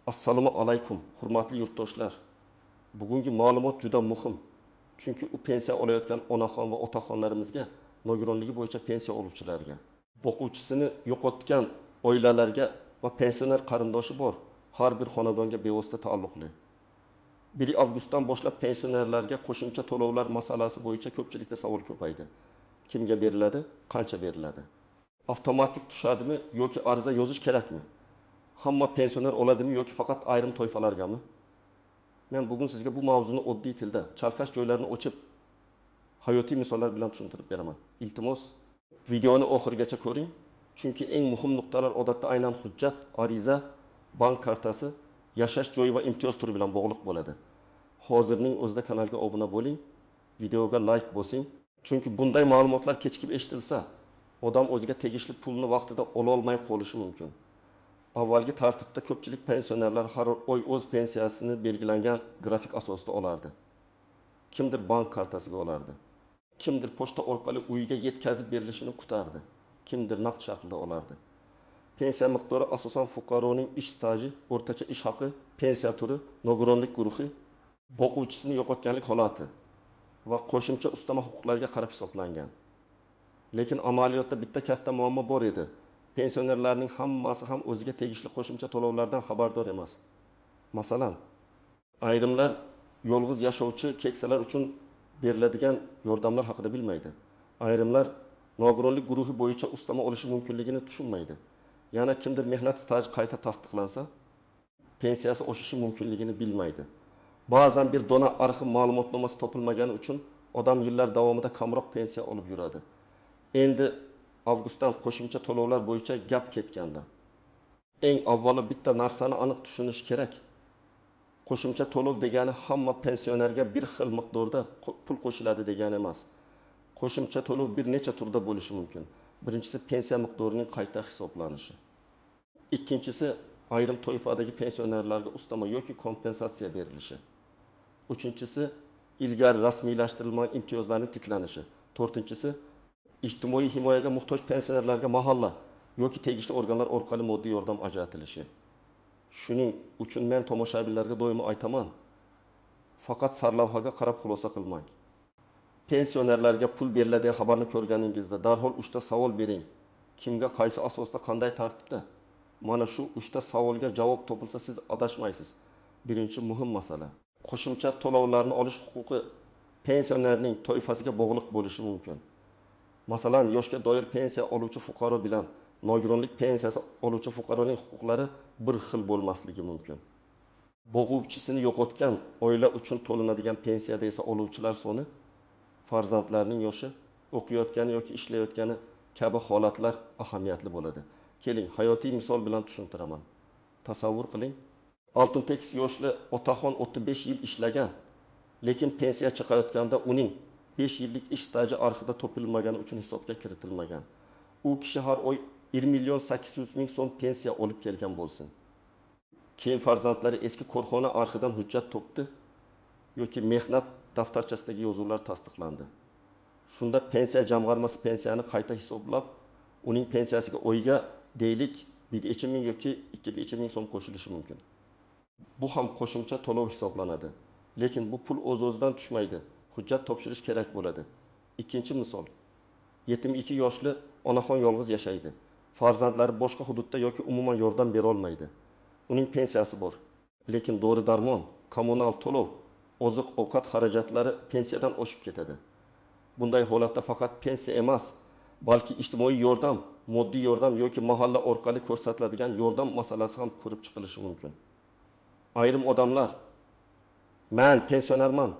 Assalomu alaykum, hurmatli yurtdoshlar. Bugungi ma'lumot juda muhim. Chunki u pensiya olayotgan onaxon va otaxonlarimizga, nogironligi bo'yicha pensiya oluvchilarga, boquvchisini yo'qotgan oilalarga va pensioner qarindoshi bor har bir xonadonga bevosita taalluqli. 1 avgustdan boshlab pensionerlarga qo'shimcha to'lovlar masalasi bo'yicha ko'pchilikda savol ko'paydi. Kimga beriladi, qancha beriladi? Avtomatik tushadimi yoki ariza yozish kerakmi? Hamma pensioner oladimi yoki faqat ayrim toifalargami? Men bugun sizga bu mavzuni oddiy tilda, chalkash joylarini ochib, hayotiy misollar bilan tushuntirib beraman. Iltimos, videoni oxirigacha ko'ring, chunki eng muhim nuqtalar odatda aynan hujjat, ariza, bank kartasi, yashash joyi va imtiyoz turi bilan bog'liq bo'ladi. Hozirning o'zida kanalga obuna bo'ling, videoga like bosing, chunki bunday ma'lumotlar kechikib eshitilsa, odam o'ziga tegishli pulni vaqtida ola olmay qolishi mumkin. Avvalgi tartibda ko'pchilik pensionerlar har oy o'z pensiyasini belgilangan grafik asosida olardi. Kimdir bank kartasiga olardi. Kimdir pochta orqali uyiga yetkazib berilishini kutardi. Kimdir naqd shaklida olardi. Pensiya miqdori asosan fuqaroning ish staji, o'rtacha ish haqi, pensiya turi, nogironlik guruhi, boquvchisini yo'qotganlik holati va qo'shimcha ustama huquqlarga qarab hisoblangan. Lekin amaliyotda bitta katta muammo bor edi. Pensionerlarning hammasi ham o'ziga tegishli qo'shimcha to'lovlardan xabardor emas. Masalan, ayrimlar yolg'iz yashovchi keksalar uchun beriladigan yordamlar haqida bilmaydi. Ayrimlar nogironlik guruhi bo'yicha ustama olishi mumkinligini tushunmaydi. Yana kimdir mehnat staji qayta tasdiqlansa, pensiyasi oshishi mumkinligini bilmaydi. Ba'zan bir dona arxiv ma'lumotnomasi topilmagani uchun odam yillar davomida kamroq pensiya olib yuradi. Endi avgustdan qo'shimcha to'lovlar bo'yicha gap ketganda, eng avvalo bitta narsani aniq tushunish kerak. Qo'shimcha to'lov degani hamma pensionerga bir xil miqdorda pul qo'shiladi degani emas. Qo'shimcha to'lov bir necha turda bo'lishi mumkin. Birinchisi pensiya miqdorining qayta hisoblanishi. Ikkinchisi ayrim toifadagi pensionerlarga ustama yoki kompensatsiya berilishi. Uchinchisi ilgari rasmiylashtirilmagan imtiyozlarning tiklanishi. To'rtinchisi ijtimoiy himoyaga muhtoj pensionerlarga mahalla yoki tegishli organlar orqali moddiy yordam ajratilishi. Shuning uchun men tomoshabinlarga doimo aytaman, faqat sarlavhaga qarab xulosa qilmang. Pensionerlarga pul beriladi degan xabarni ko'rganingizda darhol 3 ta savol bering. Kimga, qaysi asosda, qanday tartibda? Mana shu 3 ta savolga javob topilsa siz adashmaysiz. Birinchi muhim masala. Qo'shimcha to'lovlarni olish huquqi pensionerning toifasiga bog'liq bo'lishi mumkin. Masalan, yoshga doir pensiya oluvchi fuqaro bilan nogironlik pensiyasi oluvchi fuqaroning huquqlari bir xil bo'lmasligi mumkin. Bo'g'uvchisini yo'qotgan oila uchun to'lanadigan pensiyada esa oluvchilar soni, farzandlarning yoshi, o'qiyotgani yoki ishlayotgani kabi holatlar ahamiyatli bo'ladi. Keling, hayotiy misol bilan tushuntiraman. Tasavvur qiling, 68 yoshli otaxon 35 yil ishlagan, lekin pensiya chiqayotganda uning 5 yillik ish staji arxivda topilmagani uchun hisobga kiritilmagan. U kishi har oy 1 800 000 so'm pensiya olib kelgan bo'lsin. Keyin farzandlari eski korxona arxividan hujjat topdi yoki mehnat daftarchasidagi yozuvlar tasdiqlandi. Shunda pensiya jamg'armasi pensiyani qayta hisoblab, uning pensiyasiga oyga deylik 1,5 ming yoki 2,5 ming so'm qo'shilishi mumkin. Bu ham qo'shimcha to'lov hisoblanadi. Lekin bu pul o'z-o'zidan tushmaydi. Hujjat topshirish kerak bo'ladi. Ikkinchi misol. 72 yoshli onaxon yolg'iz yashaydi. Farzandlari boshqa hududda yoki umuman yordam bera olmaydi. Uning pensiyasi bor. Lekin dori-darmon, kommunal to'lov, oziq-ovqat xarajatlari pensiyadan oshib ketadi. Bunday holatda faqat pensiya emas, balki ijtimoiy yordam, moddiy yordam yoki mahalla orqali ko'rsatiladigan yordam masalasi ham ko'rib chiqilishi mumkin. Ayrim odamlar "Men pensionerman,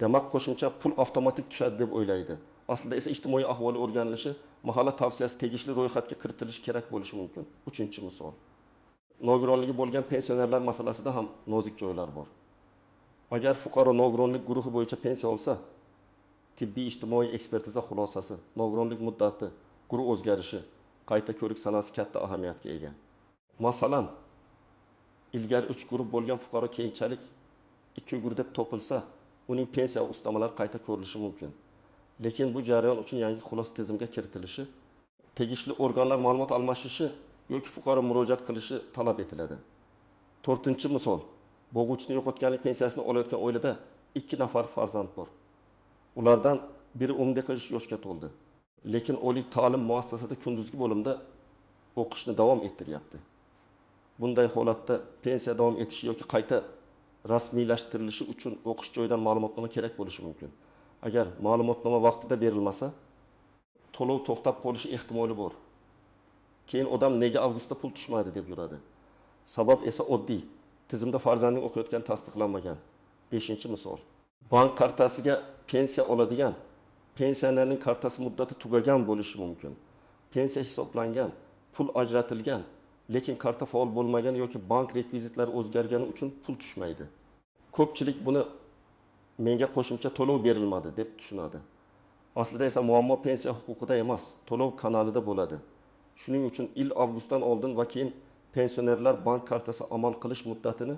demak qo'shimcha pul avtomatik tushadi" deb o'ylaydi. Aslida esa ijtimoiy ahvoli o'rganilishi, mahalla tavsiyasi tegishli ro'yxatga kiritilishi kerak bo'lishi mumkin. Uchinchi misol. Nogironligi bo'lgan pensionerlar masalasida ham nozik joylar bor. Agar fuqaro nogironlik guruhi bo'yicha pensiya olsa, tibbiy ijtimoiy ekspertiza xulosasi, nogironlik muddati, guruh o'zgarishi, qayta ko'rik sanasi katta ahamiyatga ega. Masalan, ilgari 3 guruh bo'lgan fuqaro keyinchalik 2 guruh deb topilsa, uning pensiya ustamalari qayta ko'rilishi mumkin. Lekin bu jarayon uchun yangi xulosa tizimga kiritilishi, tegishli organlar ma'lumot almashishi yoki fuqaro murojaat qilishi talab etiladi. To'rtinchi misol. Bo'g'uvchisini yo'qotganlik pensiyasini olayotgan oilada 2 nafar farzand bor. Ulardan biri 18 yoshga to'ldi. Lekin oliy ta'lim muassasasida kunduzgi bo'limda o'qishni davom ettiryapti. Bunday holatda pensiya davom etishi yoki qayta rasmiylashtirilishi uchun o'qish joyidan ma'lumotnoma kerak bo'lishi mumkin. Agar ma'lumotnoma vaqtida berilmasa, to'lov to'xtab qolishi ehtimoli bor. Keyin odam nega avgustda pul tushmadi deb yuradi. Sabab esa oddiy. Tizimda farzandning o'qiyotgani tasdiqlanmagan. 5-misol. Bank kartasiga pensiya oladigan pensionerning kartasi muddati tugagan bo'lishi mumkin. Pensiya hisoblangan, pul ajratilgan, lekin karta faol bo'lmagan yoki bank rekvizitlari o'zgargani uchun pul tushmaydi. Ko'pchilik buni menga qo'shimcha to'lov berilmadi deb tushunadi. Aslida esa muammo pensiya huquqida emas, to'lov kanalida bo'ladi. Shuning uchun avgustdan oldin va keyin pensionerlar bank kartasi amal qilish muddatini,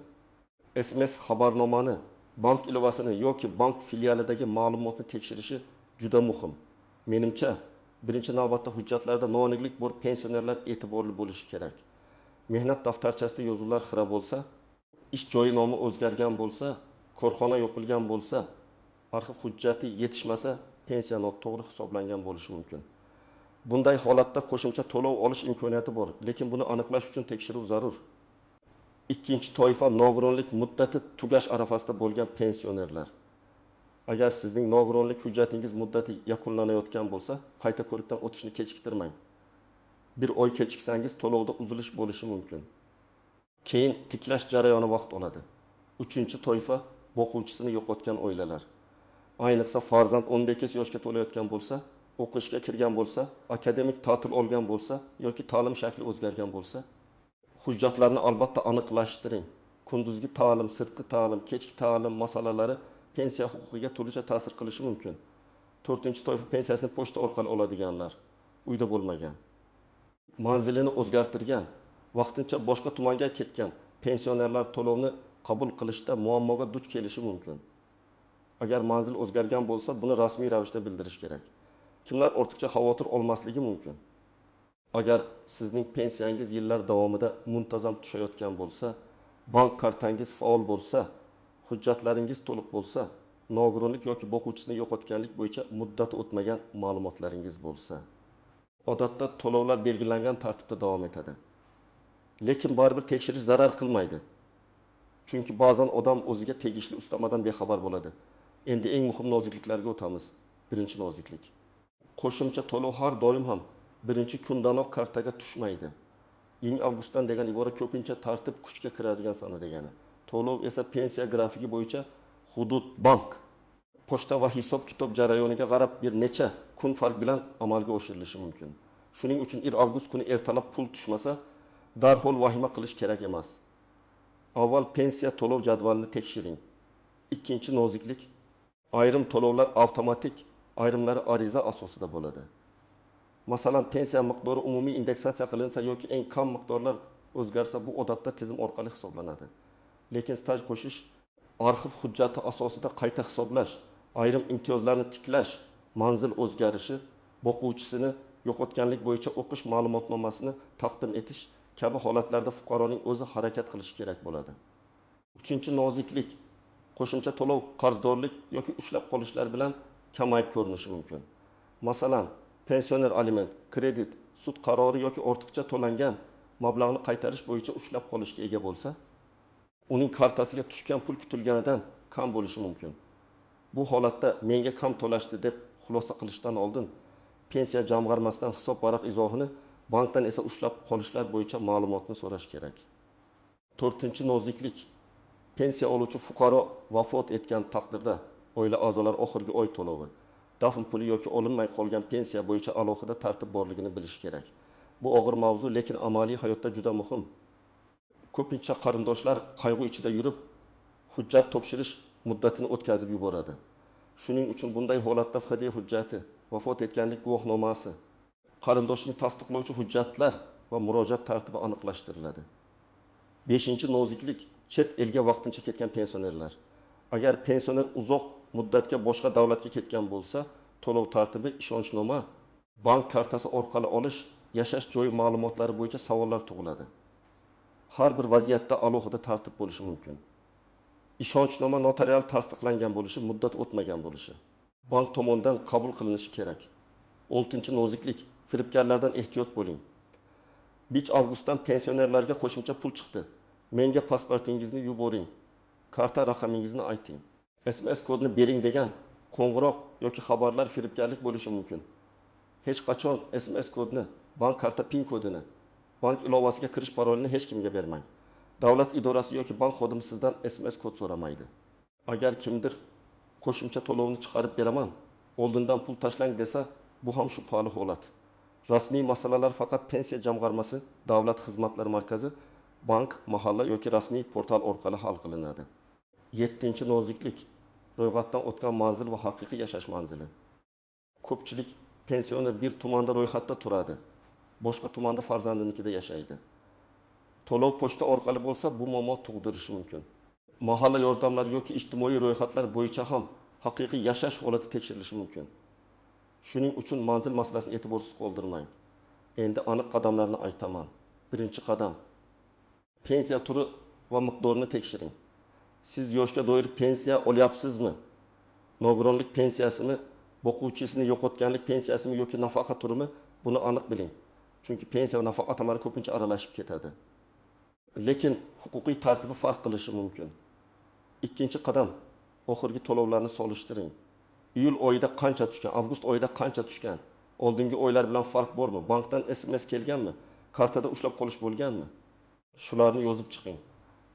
SMS xabarnomani, bank ilovasini yoki bank filialidagi ma'lumotni tekshirishi juda muhim. Menimcha, birinchi navbatda hujjatlarda noaniqlik bor pensionerlar e'tiborli bo'lishi kerak. Mehnat daftarchasida yozuvlar xira bo'lsa, ish joyi nomi o'zgargan bo'lsa, korxona yopilgan bo'lsa, arxiv hujjati yetishmasa, pensiya noto'g'ri hisoblangan bo'lishi mumkin. Bunday holatda qo'shimcha to'lov olish imkoniyati bor, lekin buni aniqlash uchun tekshiruv zarur. Ikkinchi toifa nogironlik muddati tugash arafasida bo'lgan pensionerlar. Agar sizning nogironlik hujjatingiz muddati yakunlanayotgan bo'lsa, qayta ko'rikdan o'tishni kechiktirmang. Bir oy kechiksangiz to'lovda uzilish bo'lishi mumkin. Keyin tiklash jarayoni vaqt oladi. Uchinchi toifa boquvchisini yo'qotgan oilalar. Ayniqsa farzand 18 yoshga to'layotgan bo'lsa, o'qishga kirgan bo'lsa, akademik ta'til olgan bo'lsa yoki ta'lim shakli o'zgargan bo'lsa, hujjatlarni albatta aniqlashtiring. Kunduzgi ta'lim, sirtqi ta'lim, kechki ta'lim masalalari pensiya huquqiga turlicha ta'sir qilishi mumkin. To'rtinchi toifa pensiyasini pochta orqali oladiganlar, uyda bo'lmagan, manzilini o'zgartirgan, vaqtincha boshqa tumanga ketgan pensionerlar to'lovni qabul qilishda muammoga duch kelishi mumkin. Agar manzil o'zgargan bo'lsa, buni rasmiy ravishda bildirish kerak. Kimlar ortiqcha xavotir olmasligi mumkin? Agar sizning pensiyangiz yillar davomida muntazam tushayotgan bo'lsa, bank kartangiz faol bo'lsa, hujjatlaringiz to'liq bo'lsa, nogironlik yoki boquvchisini yo'qotganlik bo'yicha muddati o'tmagan ma'lumotlaringiz bo'lsa, odatda to'lovlar belgilangan tartibda davom etadi. Lekin baribir tekshirish zarar qilmaydi. Chunki ba'zan odam o'ziga tegishli ustamadan bexabar bo'ladi. Endi eng muhim nozikliklarga o'tamiz. Birinchi noziklik. Qo'shimcha to'lov har doim ham birinchi kundanoq kartaga tushmaydi. 1 avgustdan degan ibora ko'pincha tartib kuchga kiradigan sana degani. To'lov esa pensiya grafiki bo'yicha hudud, bank, pochta va hisob-kitob jarayoniga qarab bir necha kun farq bilan amalga oshirilishi mumkin. Shuning uchun 1 avgust kuni ertalab pul tushmasa, darhol vahima qilish kerak emas. Avval pensiya to'lov jadvalini tekshiring. Ikkinchi noziklik, ayrim to'lovlar avtomatik, ayrimlari ariza asosida bo'ladi. Masalan, pensiya miqdori umumiy indeksatsiya qilinsa yoki eng kam miqdorlar o'zgarsa, bu odatda tizim orqali hisoblanadi. Lekin staj qo'shish, arxiv hujjati asosida qayta hisoblash, ayrim imtiyozlarni tiklash, manzil o'zgarishi, boquvchisini yo'qotganlik bo'yicha o'qish ma'lumotnomasini taqdim etish kabi holatlarda fuqaroning o'zi harakat qilishi kerak bo'ladi. Uchinchi noziklik, qo'shimcha to'lov qarzdorlik yoki ushlab qolishlar bilan kamayib ko'rinishi mumkin. Masalan, pensioner aliment, kredit, sud qarori yoki ortiqcha to'langan mablag'ni qaytarish bo'yicha ushlab qolishga ega bo'lsa, uning kartasiga tushgan pul kutilganidan kam bo'lishi mumkin. Bu holatda menga kam to'lashdi deb xulosa qilishdan oldin pensiya jamg'armasidan hisob varaq izohini, bankdan esa ushlab qolishlar bo'yicha ma'lumotni so'rash kerak. To'rtinchi noziklik, pensiya oluvchi fuqaro vafot etgan taqdirda oila a'zolari oxirgi oy to'lovi, dafn puli yoki olinmay qolgan pensiya bo'yicha alohida tartib borligini bilish kerak. Bu og'ir mavzu, lekin amaliy hayotda juda muhim. Ko'pincha qarindoshlar qayg'u ichida yurib, hujjat topshirish muddatini o'tkazib yuboradi. Shuning uchun bunday holatda FD hujjati, vafot etganlik guvohnomasi, qarindoshni tasdiqlovchi hujjatlar va murojaat tartibi aniqlashtiriladi. 5. Noziklik, chet elga vaqtincha ketgan pensionerlar. Agar pensioner uzoq muddatga boshqa davlatga ketgan bo'lsa, to'lov tartibi, ishonchnoma, bank kartasi orqali olish, yashash joyi ma'lumotlari bo'yicha savollar tug'iladi. Har bir vaziyatda alohida tartib bo'lishi mumkin. Ishonchnoma notarial tasdiqlangan bo'lishi, muddat o'tmagan bo'lishi. Bank tomonidan qabul qilinishi kerak. Oltinchi noziklik: firibgarlardan ehtiyot bo'ling. 5 avgustdan pensionerlarga qo'shimcha pul chiqdi. Menga pasportingizni yuboring. Karta raqamingizni ayting. SMS kodni bering degan qo'ng'iroq yoki xabarlar firibgarlik bo'lishi mumkin. Hech qachon SMS kodni, bank karta PIN kodini, bank ilovasiga kirish parolini hech kimga bermang. Davlat idorasi yoki bank xodimi sizdan SMS kod so'ramaydi. Agar kimdir qo'shimcha to'lovni chiqarib beraman, oldindan pul tashlang desa, bu ham shubhali holat. Rasmiy masalalar faqat Pensiya jamg'armasi, davlat xizmatlari markazi, bank, mahalla yoki rasmiy portal orqali hal qilinadi. Yettinchi noziklik: ro'yxatdan o'tgan manzil va haqiqiy yashash manzili. Ko'pchilik pensioner bir tumanda ro'yxatda turadi, boshqa tumanda farzandinikida yashaydi. To'lov pochta orqali bo'lsa, bu muammo tug'dirishi mumkin. Mahalla yordamlari yoki ijtimoiy ro'yxatlar bo'yicha ham haqiqiy yashash holati tekshirilishi mumkin. Shuning uchun manzil masalasini e'tiborsiz qoldirmang. Endi aniq qadamlarni aytaman. Birinchi qadam: pensiya turi va miqdorini tekshiring. Siz yoshga doir pensiya olyapsizmi, nogironlik pensiyasimi, boquvchisini yo'qotganlik pensiyasimi yoki nafaqa turimi, buni aniq biling. Chunki pensiya va nafaqa atamari ko'pincha aralashib ketadi, lekin huquqiy tartibi farq qilishi mumkin. Ikkinchi qadam: oxirgi to'lovlarni solishtiring. Iyul oyida qancha tushgan, avgust oyida qancha tushgan, oldingi oylar bilan farq bormi, bankdan SMS kelganmi, kartada ushlab qolish bo'lganmi? Shularni yozib chiqing.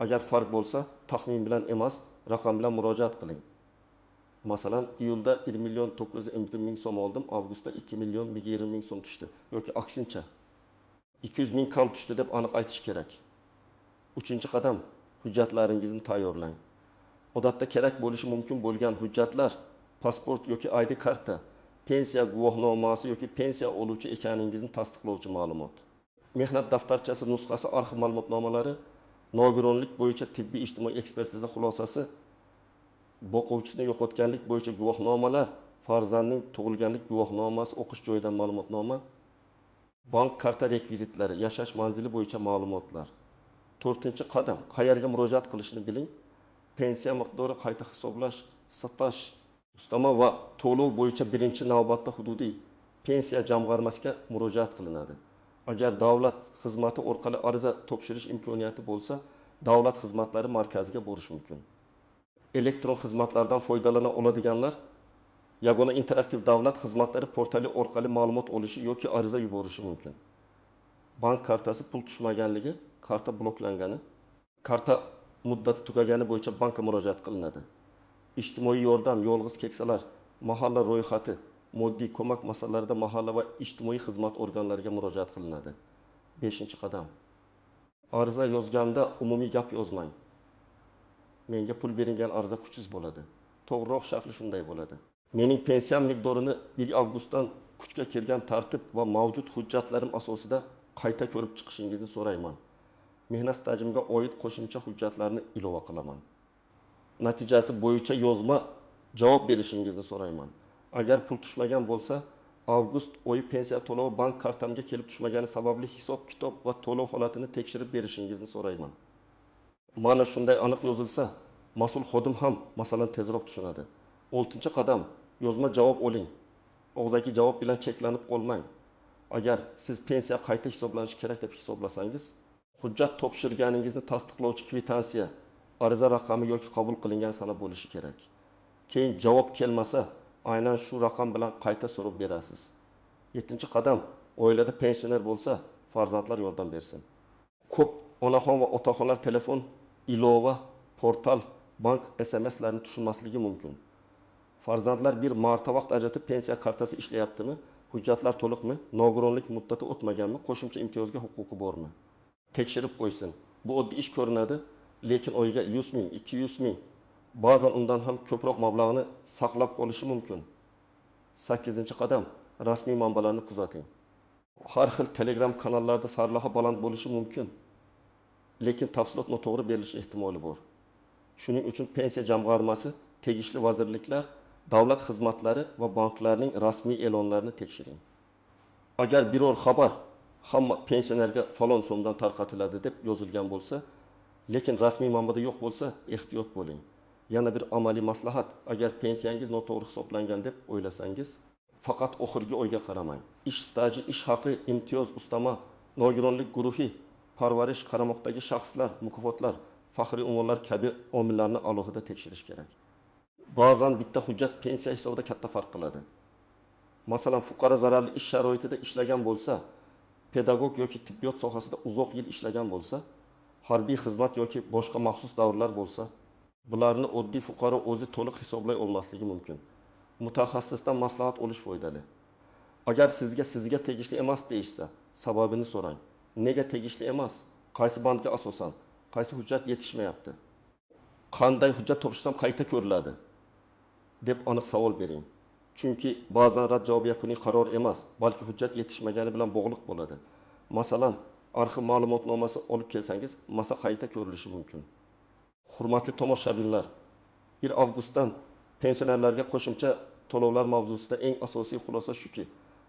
Agar farq bo'lsa, taxmin bilan emas, raqam bilan murojaat qiling. Masalan, iyulda 1 951 000 so'm oldim, avgustda 2 020 000 so'm tushdi yoki aksincha 200 ming kam tushdi deb aniq aytish kerak. Uchinchi qadam: hujjatlaringizni tayyorlang. Odatda kerak bo'lishi mumkin bo'lgan hujjatlar: pasport yoki ID karta, pensiya guvohnomasi yoki pensiya oluvchi ekaningizni tasdiqlovchi ma'lumot, mehnat daftarchasi nusxasi, arxiv ma'lumotnomalari, nogironlik bo'yicha tibbiy ijtimoiy ekspertiza xulosasi, boquvchisini yo'qotganlik bo'yicha guvohnomalar, farzandning tug'ilganlik guvohnomasi, o'qish joyidan ma'lumotnoma, bank karta rekvizitlari, yashash manzili bo'yicha ma'lumotlar. To'rtinchi qadam: qayerga murojaat qilishni biling. Pensiya miqdori qayta hisoblash, staj, ustama va to'lov bo'yicha birinchi navbatda hududiy pensiya jamg'armasiga murojaat qilinadi. Agar davlat xizmati orqali ariza topshirish imkoniyati bo'lsa, davlat xizmatlari markaziga borish mumkin. Elektron xizmatlardan foydalana oladiganlar Yagona interaktiv davlat xizmatlari portali orqali ma'lumot olishi yoki ariza yuborishi mumkin. Bank kartasi pul tushmaganligi, karta bloklangani, karta muddati tugagani bo'yicha bankka murojaat qilinadi. Ijtimoiy yordam, yolg'iz keksalar, mahalla ro'yxati, moddiy ko'mak masalalarida mahalla va ijtimoiy xizmat organlariga murojaat qilinadi. Beshinchi qadam: ariza yozganda umumiy gap yozmang. Menga pul berilgan ariza kuchsiz bo'ladi. To'g'riroq shakli shunday bo'ladi: mening pensiyam miqdorini 1 avgustdan kuchga kirgan tartib va mavjud hujjatlarim asosida qayta ko'rib chiqishingizni so'rayman. Mehnat stajimga oid qo'shimcha hujjatlarni ilova qilaman. Natijasi bo'yicha yozma javob berishingizni so'rayman. Agar pul tushmagan bo'lsa, avgust oyi pensiya to'lovi bank kartamga kelib tushmagani sababli hisob kitob va to'lov holatini tekshirib berishingizni so'rayman. Mana shunday aniq yozilsa, mas'ul xodim ham masalani tezroq tushunadi. Oltinchi qadam: yozma javob oling, og'zaki javob bilan cheklanib qolmang. Agar siz pensiya qayta hisoblanishi kerak deb hisoblasangiz, hujjat topshirganingizni tasdiqlovchi kvitansiya, ariza raqami yoki qabul qilingan sana bo'lishi kerak. Keyin javob kelmasa, aynan shu raqam bilan qayta so'rab berasiz. Yettinchi qadam: oilada pensioner bo'lsa, farzandlar yordam bersin. Ko'p onaxon va otaxonlar telefon, ilova, portal, bank SMSlarini tushunmasligi mumkin. Farzandlar bir marta vaqt ajratib, pensiya kartasi ishlayaptimi, hujjatlar to'liqmi, nogironlik muddati o'tmaganmi, qo'shimcha imtiyozga huquqi bormi, tekshirib qo'ysin. Bu oddiy ish ko'rinadi, lekin oyiga 100 ming, 200 ming, ba'zan undan ham ko'proq mablag'ni saqlab qolishi mumkin. Sakkizinchi qadam: rasmiy manbalarni kuzating. Har xil Telegram kanallarda sarlavha baland bo'lishi mumkin, lekin tafsilot noto'g'ri berilishi ehtimoli bor. Shuning uchun Pensiya jamg'armasi, tegishli vazirliklar, davlat xizmatlari va banklarning rasmiy e'lonlarini tekshiring. Agar biror xabar hamma pensionerga falon so'mdan tarqatiladi deb yozilgan bo'lsa, lekin rasmiy manbada yo'q bo'lsa, ehtiyot bo'ling. Yana bir amaliy maslahat: agar pensiyangiz noto'g'ri hisoblangan deb o'ylasangiz, faqat oxirgi oyga qaramang. Ish staji, ish haqi, imtiyoz, ustama, nogironlik guruhi, parvarish, qaramoqdagi shaxslar, mukofotlar, faxriy unvonlar kabi omillarni alohida tekshirish kerak. Ba'zan bitta hujjat pensiya hisobida katta farq qiladi. Masalan, fuqaro zararli ish sharoitida ishlagan bo'lsa, pedagog yoki tibbiyot sohasida uzoq yil ishlagan bo'lsa, harbiy xizmat yoki boshqa maxsus davrlar bo'lsa, bularni oddiy fuqaro o'zi to'liq hisoblay olmasligi mumkin. Mutaxassisdan maslahat olish foydali. Agar sizga tegishli emas deyishsa, sababini so'rang. Nega tegishli emas? Qaysi bandga asosan? Qaysi hujjat yetishmayapti? Qanday hujjat topshirsam qayta ko'riladi? Deb aniq savol bering. Chunki ba'zan rad javobi yakuniy qaror emas, balki hujjat yetishmagani bilan bog'liq bo'ladi. Masalan, arxiv ma'lumotnomasi olib kelsangiz, masala qayta ko'rilishi mumkin. Hurmatli tomoshabinlar, 1 avgustdan pensionerlarga qo'shimcha to'lovlar mavzusida eng asosiy xulosa shuki,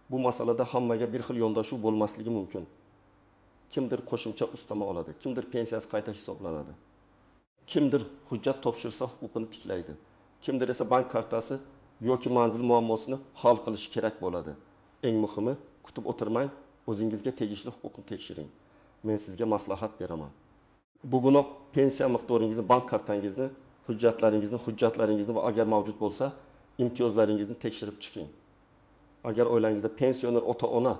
bu masalada hammaga bir xil yondashuv bo'lmasligi mumkin. Kimdir qo'shimcha ustama oladi, kimdir pensiyasi qayta hisoblanadi. Kimdir hujjat topshirsa huquqini tiklaydi. Kimdir esa bank kartasi yoki manzil muammosini hal qilishi kerak bo'ladi. Eng muhimi, kutib o'tirmang, o'zingizga tegishli huquqni tekshiring. Men sizga maslahat beraman. Bugunoq pensiya miqdoringizni, bank kartangizni, hujjatlaringizni va agar mavjud bo'lsa, imtiyozlaringizni tekshirib chiqing. Agar oilangizda pensioner ota-ona,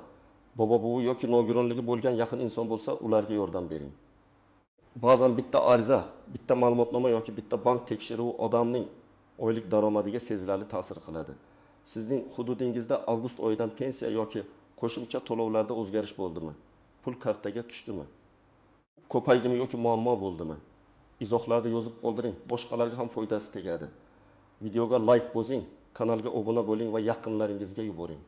bobo-buvi yoki nogironligi bo'lgan yaqin inson bo'lsa, ularga yordam bering. Ba'zan bitta ariza, bitta ma'lumotnoma yoki bitta bank tekshiruvi odamning oylik daromadiga sezilarli ta'sir qiladi. Sizning hududingizda avgust oyidan pensiya yoki qo'shimcha to'lovlarda o'zgarish bo'ldimi? Pul kartaga tushdimi? Ko'paydimi yoki muammo bo'ldimi? Izohlarda yozib qoldiring, boshqalarga ham foydasi tegadi. Videoga like bosing, kanalga obuna bo'ling va yaqinlaringizga yuboring.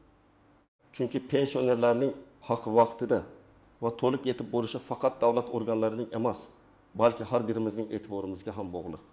Chunki pensionerlarning haqqi vaqtida va to'liq yetib borishi faqat davlat organlarining emas, balki har birimizning e'tiborimizga ham bog'liq.